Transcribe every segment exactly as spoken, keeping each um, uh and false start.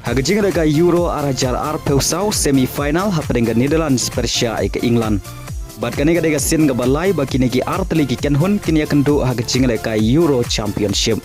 Ha ka jingïalehkai Euro ar hajar arphew saw semi final hapdeng ka Netherlands pyrshah ïa ka England. Bad kane ka dei ka sien kaba lai ba kine ki artylli ki kynhun kin ïakynduh ha ka jingïalehkai Euro Championship.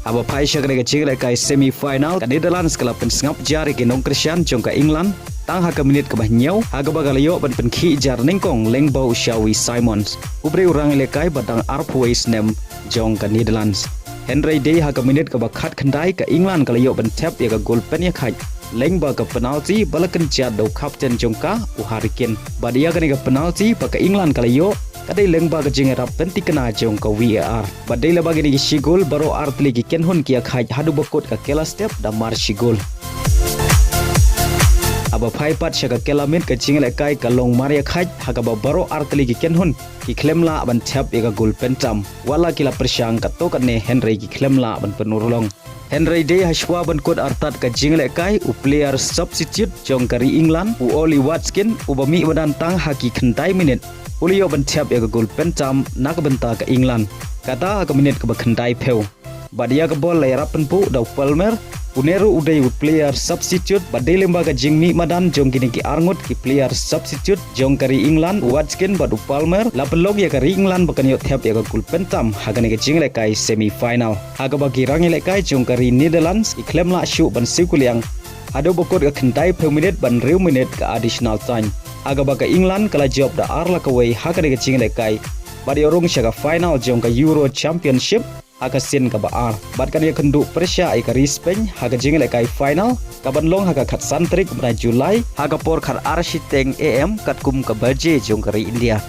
Haba phai sha kane ka jingïalehkai semi final, ka Netherlands ka la pynsngap jar ïa ki nongkyrshan jong ka England tang ha ka minit kaba hynñiew, ha kaba ka la ïoh ban pynkhih jar nyngkong lyngba u Xavi Simons, u briew u rangïalehkai ba dang arphew wei snem jong ka Netherlands. Hynrei dei ha ka minit kaba khatkhyndai, ka England ka la ïoh ban thep ïa ka gol pynïakhaid lyngba ka penalti ba la kynjat da u kapten jong ka, u Harry Kane. Bad ïa kane ka penalti ba ka England ka la ïoh, ka dei lyngba ka jingïarap pynthikna jong ka VAR. Bad dei lyngba kine ki shi gol baroh artylli ki kynhun ki ïakhaid haduh ba kut ka kylla step da mar shi gol. Haba phai pat sha ka kylla miet, ka jingïalehkai ka long mar ïakhaid, ha kaba baroh artylli ki kynhun ki khlem lah ban thep ïa ka gol pyntam. Wat la ki la pyrshang katto katne, hynrei ki khlem lah ban pynurlong. Hynrei dei ha shuwa ban kut artat ka jingïalehkai, u player substitute jong ka ri England, u Ollie Watkins, uba mih madan tang ha ki khyndai minit, u la ïoh ban thep ïa ka gol pyntam na ka bynta ka England, kata ha ka minit kaba khyndaiphew. Bad ïa ka bol la ïarap pynpuh da u Palmer. Une ruh u dei u player substitute, bad dei lyngba ka jingmih madan jong kine ki arngut ki player substitute jong ka ri England, u Watkins bad u Palmer, la pynlong ïa ka ri England ba kan ïoh thep ïa ka gol pyntam ha kane ka jingïalehkai semi final, ha kaba ki rangïalehkai jong ka ri Netherlands ki khlem lah shuh ban siew kylliang haduh ba kut ka khyndaiphew minit ban hynriew minit ka additional time, ha kaba ka England ka la jop da ar la kawei ha kane ka jingïalehkai bad ïoh rung sha ka final jong ka Euro Championship ha ka sien kaba ar, bad kan ïakynduh pyrshah ïa ka ri Spain ha ka jingïalehkai final, kaban long ha ka khatsan tarik u bnai July, ha ka por khatar shiteng A M katkum ka baje jong ka ri India.